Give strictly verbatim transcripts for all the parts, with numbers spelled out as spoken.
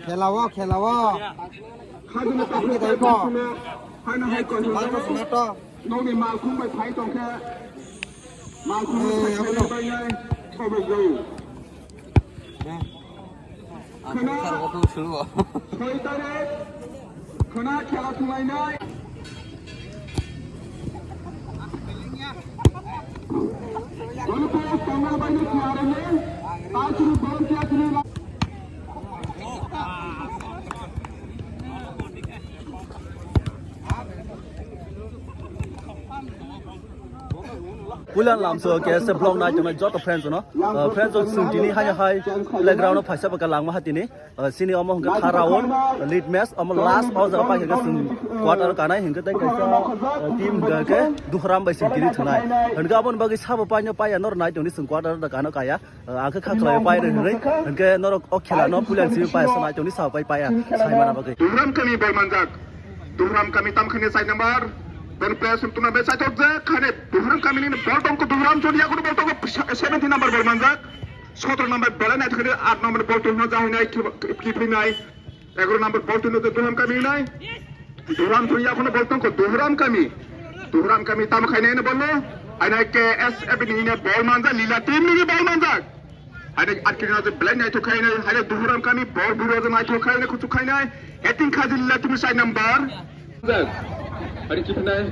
Khela o, khela o. Khajna Tini khe dai ko. Haino hai ko. Mal ko sina to. Nokni malkhung bai phai tongkhe. Malkhung bai phai tongkhe. Ang sar ko tu suru. Soi tarik. Khwna khela thwnglainai. Golupo Tongal baino tiyarwi, Kaichuru volunteer tini. Puilan lamso K S A vlog nai tongnai joto friends no. Uh, friends rok, chwng tini hai hai playground o phaisa bwkha langma ha tini. Uh, sini omo hwnkhe kha round, lead match, omo last o jaga pai hwnkhe chwng quarter o kanai hwnkhe tei kaisa, uh, team hwnkhe Duharam bai chwng tini thwnai. Hwnkhe aboni bagwi sabo paino paiya nor nai tongdi chwng quarter o kano kaya. Uh, ang khe kha khlai pai rw hwnwi hwnkhe norok o khela no puilan simi paiya sa nai tongdi sabo pai paiya saimana bagwi. Duharam kami bol manjak. Duharam kami tam khani side number. Boni player sum tuna be side of the khane Duharam kami ni bol tongko Duharam chori yakuno bol tongko seventeen number bol manjak. Sotro number bela nai thangdi, aat number bol tungna jahai nai, ki, ki, ki nai. Egaro number bol tungna Duharam kami nai. Duharam tungya kono bol tongko Duharam kami. Duharam kami tamo khainai ne bolno. Ainai K S F ni ne bol manja, Lila team ni bol manja. Ainai atkirna je belai nai thok khainai, ainai Duharam kami bol buro je nai thok khainai, kuchuk khainai. Eting khaji Lila team side number. Manjak. Ani kipinai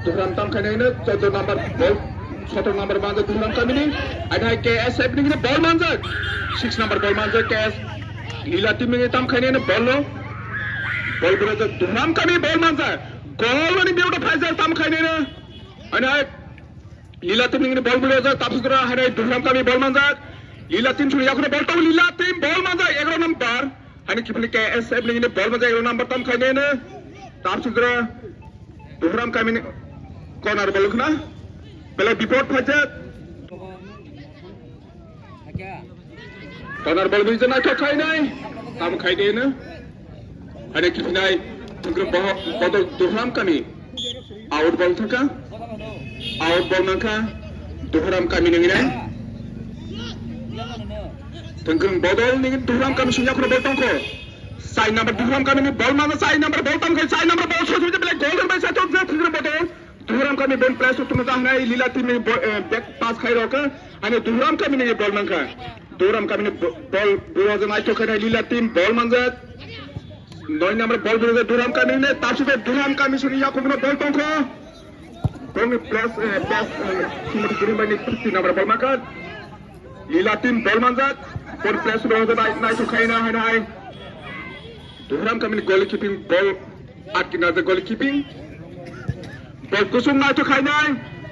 Duharam tam khainai no chaudo number bol, sotro number manjak Duharam kamini. Ani hai K S F ni bol manjak. Six number bol manjak K S. Lila team ni tam khainai no bol no. Bol bura jak Duharam kami bol manjak. Gol ni biuta phaijak tam khainai no. Ani hai Lila team ni bol bura jak tap sutra hai Duharam kami bol manjak. Lila team suri yakhno bol tong Lila team bol manjak egaro number. Hani kipili K S F ni bol manjak number tam khainai no. Tap sudra Duharam kamini corner bol khna. Bela bipod phaijak. Corner bol bijak naithok khainai. Tam khainai no. Hani kipinai Tungkrung boho bodol Duharam kami. Out bol thangkha. Out bol nangkha. Duharam kami nangina. Tungkrung bodol ni Duharam kami sini yakhno bol tongkho. Sai number Duharam kami ni bol mana sai number bol tangkho sai number bol sojoj bela gol dan bai sai tongkha Tungkrung bodol. Duharam kami ben place to tuma jahnai Lila team ni bol, eh, back pass khai rokha. Ani Duharam kami ni bol nangkha. Duharam kami ni bo-, bol buro jang aito khai Lila team bol manjak. Noi number bol buro Duharam kami ni tapsi Duharam kami sini yakhno bol tongkho. Bongni plus, eh, plus, eh, Timothy Girimbai ni fifty number bol maka. Lila team bol manjak. Bol plus bol manjak nai, nai su khaina hai nai. Duharam kamini goal keeping bol atkina je goal keeping. Bol kusung nai su khainai.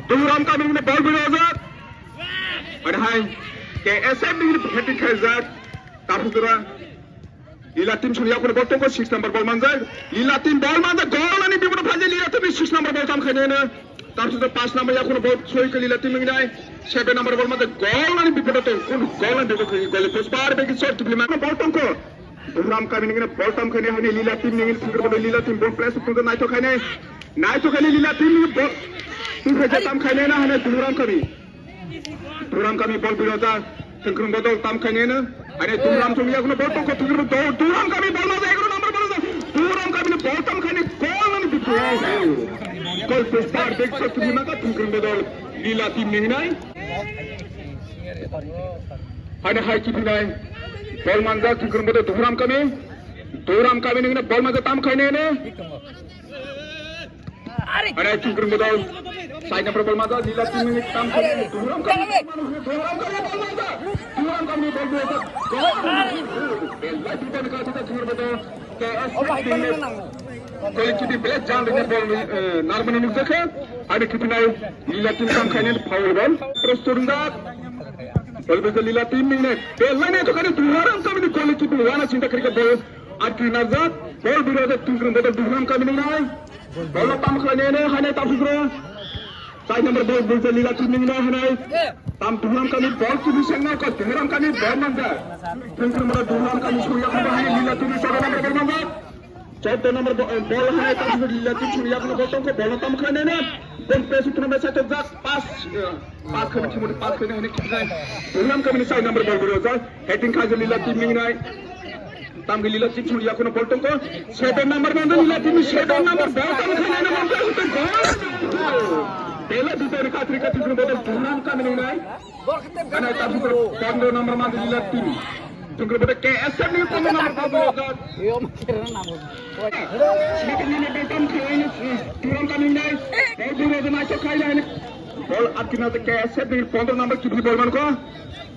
Duharam kamini bol bol manjak. Hai hai. K S F ni heading khaijak. Tapusura. Lila team suni yakhno bol tongkho six number bol manjak. Lila team bol manjak. Goal ani bibodo phaijak Lila team ni six number bol tam khainai no. Tamsok paanch number yakhno bol soi khe Lila team ni nai. Seven number bol manjak. Goal ani bibodo tong. Kun goal ani bibodo khe goal post par bagi shot tibli ma bol tongkho. Duharam kami ni bol tam khainai hani Lila team ni thangkar bol Lila team bol place tong naithok khainai. Naithok khainai Lila team ni bol. Tong khaijak tam khainai na hani Duharam kami. Duharam kami bol birojak, Tungkrung bodol tam khainai no. Ani Duharam chong yakhno bol tongkho Tungkrung bodol, Duharam kami bol majak, egaro number bol majak. Duharam kami ni bol tam khainai, goal ani bithi. Goal post par bek shot tibli maka Tungkrung bodol, Lila team ni nai. Hani hai kipinai. Bol manjak Tungkrung bodol Duharam kami. Duharam kami ni bol manjak tam khainai no. Are Tungkrung bodol. Side number bol manjak, Lila team ni tam khainai. Duharam kami, Duharam kami bol manjak. Duharam kami bol manjak. Belai bidani kha thita Tungkrung bodol. K S F team ni goalkeeping belai jan ringni bol ni, eh, narmani nukjakha. Ani kipinai Lila team tam khainai foul bol. Press turungjak. Bol bejak Lila team ni ne. Belai ne to khainai Duharam kami ni goalkeeping wana chinta kharika bol. Atki narjak. Bol birojak Tungkrung bodol Duharam kami ni nai. Bol tam khlainai no, haino tapsukro. Side number bol, bol Lila team ni no, haino. Tam Duharam kami bol tu bising no, ko Duharam kami bol manjak. Tungkrung bol Duharam kami suya ko haino Lila team ni soro number bol manjak. Chaudo number bo-, eh, bol haino tapsukro Lila team suya ko bol tongkho bol tam khlainai no. Bol press tournament side of jak pass, eh, pass khaina thimodi pass khaina hwnwi khibnai. Duhram kamini side number bol bwrwi jak. Heading khaijak Lila team ni nai. Tamgi Lila team song yakuno bol tongko. Seven number manda Lila team ni seven number bol tongko khaina hwnwi bol tongko. Bela bitor khatri khatri bodol Duhram kamini nai. Ana tabu pondro number mandi Lila team. Tungkol bodo K S F ni pondro number mandi Lila team. Yo, makirna namo. Sini ni beton khaini Duhram kamini nai. Bol bwrwi de mai sok khaina hwnwi. Bol atkina de K S F ni pondro number kibri bol manko.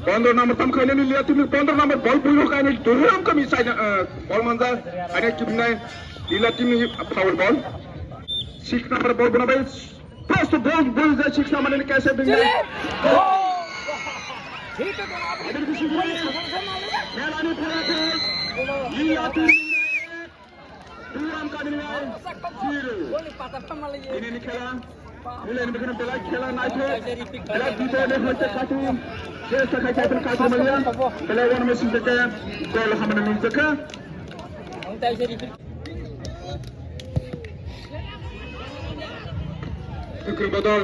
Pondro number tam khaina ni Lila team ni pondro number bol bwrwi khaina Duhram kami side, eh, bol manja. Ana kibri nai Lila team ni foul ball. Six number bol bwna bai. Post ball, ball jai six number ni K S F ding. Melani pura ke. Lila team. Duhram kamini nai. Zero. Ini ni khela. Mulai ni bukan belai khela naikhe. Belai dito ni hoite katu. Jesa khai katu katu maliya. Belai one machine ke. Gol hamana ni jeka. Tukur bodol,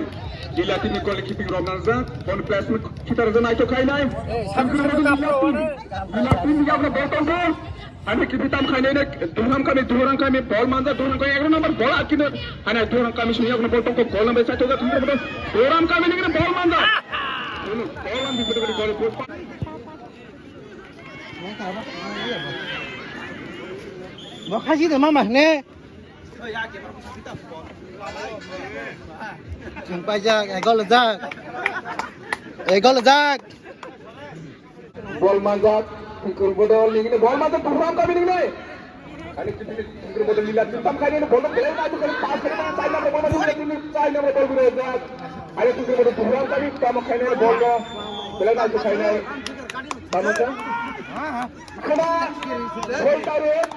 Lila team ni goalkeeping rok nangjak, boni placement khitar jana aito khainai. Tukur bodol Lila team, Lila team ni yakno bol tongkho. Ani kipi tam khainai ne, Duhram kami, Duhram kami, bol manja, Duhram kami, ek number bol atkino, ani Duhram kami sini yakno bol tongkho, goal number satu, Tukur bodol, Duhram kami ni bol manja. Bol am di bodol, bol, bol. Bo khasi de mama ne. Chwng paijak, egol jak. Egol jak. Bol manjak, Tukur bodol nini bol manjak, Duhram kami nini. Ani Tukur bodol Lila team tam khaini bol belai na tu kali pass kali na, chai number bol manjak, chai number bol manjak. Ani Tukur bodol Duhram kami tam khaini bol no belai na tu khaini. Tamo sa? Khama, bol tarik.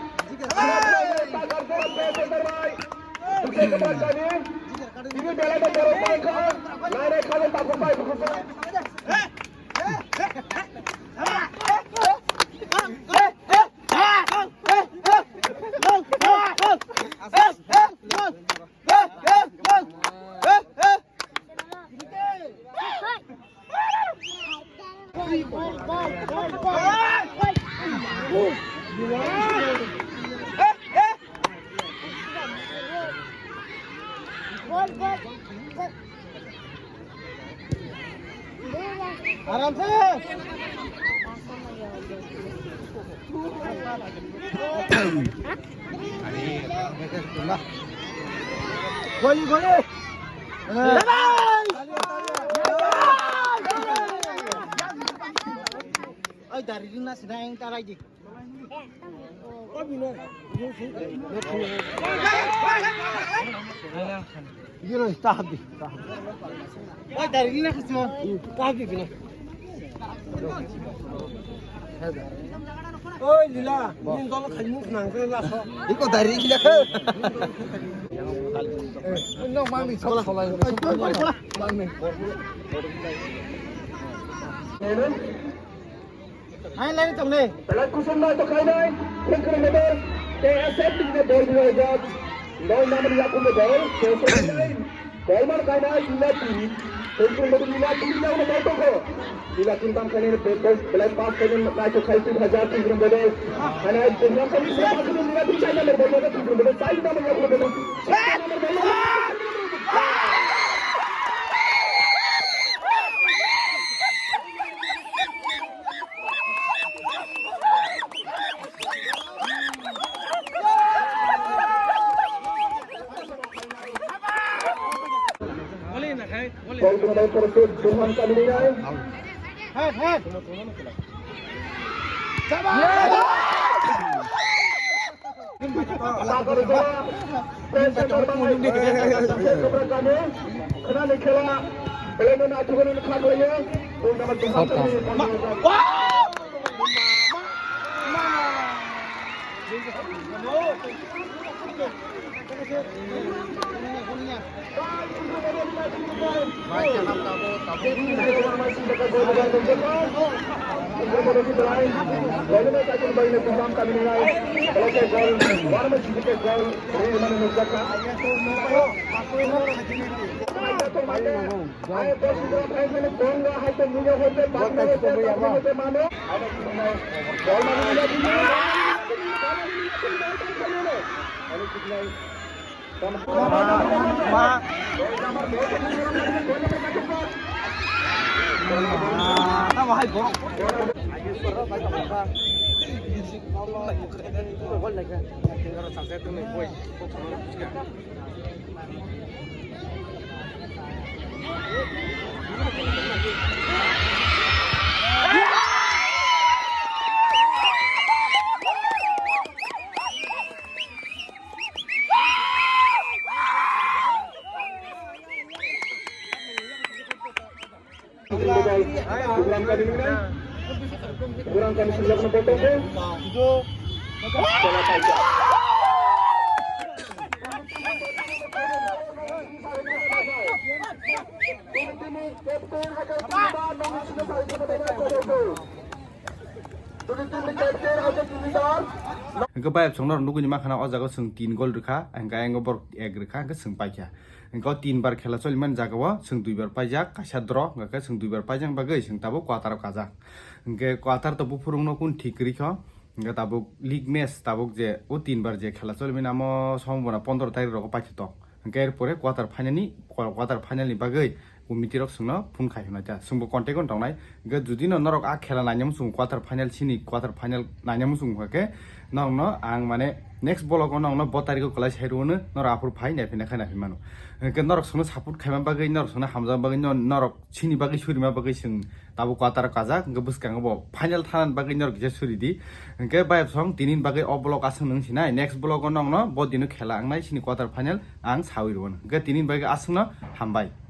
Aram se. Goli, goli. Oi, dari dina sedang tarai di. Bino, tahap di, tahap di. Oi, dari dina kesmo. Tahap di, bino. Oi, Lila, ini tolong kayu nang ke laso. Iko dari gila ke. Ini mami sok solai. Mami. Hai, lai tong le. Belai kusum nai to khainai, Tengkri Medal, K S F ni bol ni rojak, noi number yakun ni bol, K S F ni bol man khainai, Lila team, Tengkri Medal Lila team ni yakun bol tongkho. Lila team tam khainai, bol, bol, belai pass khainai, nai to khai tin hajar Tengkri Medal. Khainai, Tengkri Medal, Lila team chai number bol, Tengkri Medal, chai number yakun bol. Bol tumbai porosur Johan Kalinai. Hingke bayap song norok nugui ni mankha na o jaga o chwng tin gol rwkha, hingke ayang o borok ek rwkha, hingke chwng paikha. Hingke o tin bar khela cholimani jaga o chwng dui bar paijak, kaisa draw, hingke chwng dui bar paijak bagwi chwng tabuk quarter o kajak. Hingke quarter to buphurungno kun thik kwrwi kho, hingke tabuk league match tabuk je o tin bar je khela cholimani amo sombona pondro tarik rogo paithotok. Hingke er pore quarter final ni, quarter final ni bagwi committee rok chwngno phone khai hwnwi ta. Chwngbo contact o tongnai. Hingke judi no norok a khela nainani chwng quarter final sini quarter final nainani chwng hwnkhe norokno ang mane next vlog o norokno bo tarikh o kwlai sai rwno norok aphuru phai naiphi naikha naiphi mano. Hingke norok chwngno support khaima bagwi norok chwngno hamjakma bagwi no-, norok sini bagwi surima bagwi chwng tabuk quarter o kajak hingke bwskango bo final thanani bagwi norok kisa suri di. Hingke bayap song tini ni bagwi o vlog aswk nung sinai next vlog o norokno bo dino khela wngnai sini quarter final ang sawi rwno. Hingke tini ni bagwi aswkno hambai.